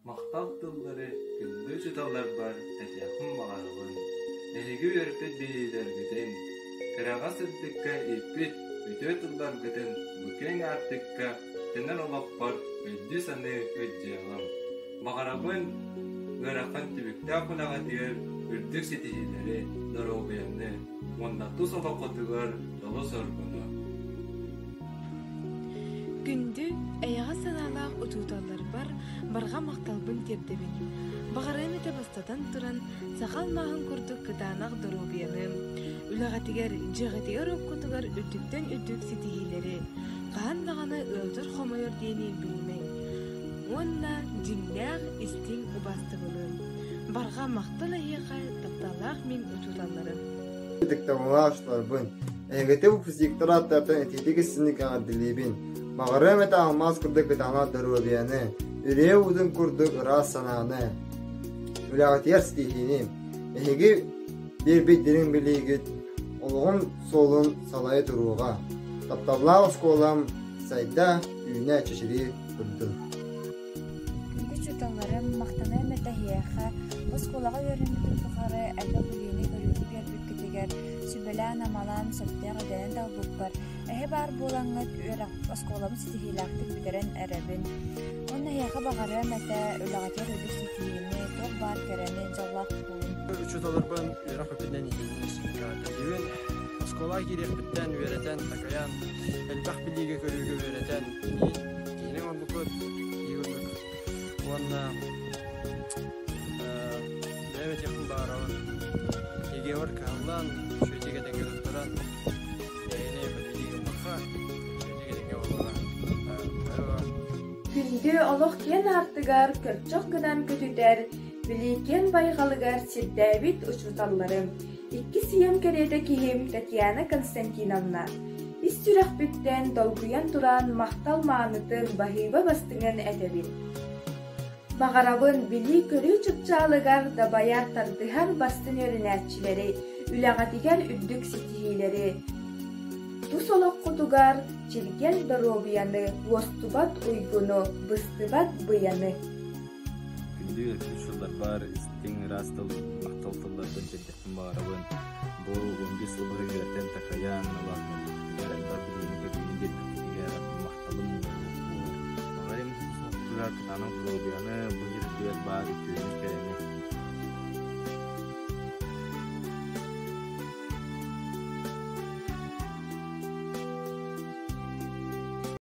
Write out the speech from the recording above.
Махтал тыллары күндү учууталларбар этиэхпин баҕарабын. Эһиги үөрпүт биһиилэргитин, кыраҕа сырдыкка ииппит үтүө тылларгытын бу киэҥ аартыкка төнөр олохпор өйдүү-саныы сылдьыаҕым. Баҕарабын ыарахан түбүктээх үлэҕитигэр үрдүк ситиһиилэри, доруобуйаны уонна тус олоххутугар дьолу-соргуну. Күндү, эйэҕэс санаалаах учууталларбар барҕа махталбын тиэрдэбин. Баҕарыам этэ бастатан туран, саха алмааһын курдук кытаанах доруобуйаны, үлэҕитигэр, дьиэҕитигэр-уоккутугар үрдүктэн үрдүк ситиһиилэри, хаһан даҕаны ыалдьар-хомойор диэни билимэҥ. Уонна дьиҥнээх, истиҥ убаастабылы. Барҕа махтал эһиэхэ, тапталлаах мин учууталларым. Ытыктабыллаах учууталларбын, эһигити выпускниктар ааттартан итиитик истиҥник эҕэрдэлиибин. Баҕарыам этэ алмаас курдук кытаанах доруобуйаны, үрүйэ уутун курдук ыраас санааны, үлэҕитигэр ситиһиини. Эһиги биэрбит дириҥ билиигит олоҕум суолун салайа туруоҕа. Тапталлаах оскуолам сайда, үүнэ, чэчирии турдун. Күндү учууталларым, махтаныам этэ эһиэхэ, оскуолаҕа үөрэммитим тухары элбэх билиини-көрүүнү биэрбиккитигэр, сүбэлээн-амалаан сөптөөх идэни талбыппар, эһи баар буолаҥҥыт үөрэх оскуолабын ситиһиилээхтик бүтэрэн эрэбин. Уонна эһиэхэ баҕарыам этэ, үлэҕитигэр үгүс ситиһиини, туох баар кэрэни, дьоллоох буолун. Учууталларбын үөрэх өттүнэн иһиини сүрүн оскуолаҕа киириэхпиттэн үөрэтэн, такайан, элбэх билиигэ-көрүүгэ үөрэтэн, киһини оҥорбуккут, киһи курдук. Уонна бэйэм этиэхпин баҕарабын, ЕГЭ-бэр кыһаллан, үчүгэйдик этэҥҥэ туттаран, эһини бэлиэтии гыммакка, үчүгэйдик этэҥҥэ буоллаҕа. Күндү олох киэн аартыгар көрчөх гынан көтүтэр, Билиикиэн байҕалыгар сирдээбит учууталларым, иккис ийэм кэриэтэ киһим Татьяна Константиновна, ис сүрэхпиттэн долгуйан туран махтал маанытын, баһыыба бастыҥын этэбин. Баҕарабын билии-көрүү чыпчаалыгар дабайар тардыһар бастыҥ үөрэнээччилэри, үлэҕитигэр үрдүк ситиһиилэри, тус олоххутугар чиргэл доруобуйаны, уостубат уйгуну, быстыбат быйаны. Күндү үс сылларбар истиҥ ыраас тыл, махтал тылларбын тиэрдиэхпин баҕарабын. Бу 11 сыл быһа үөрэтэн такайан, улаатыннарбытыгар элбэх билиини-көрүүнү биэрбиккитигэр махталым буолар. Баҕайым суохтугар кытаанах доруобуйаны, бу сирдигэр баар үтүөнү-кэрэни.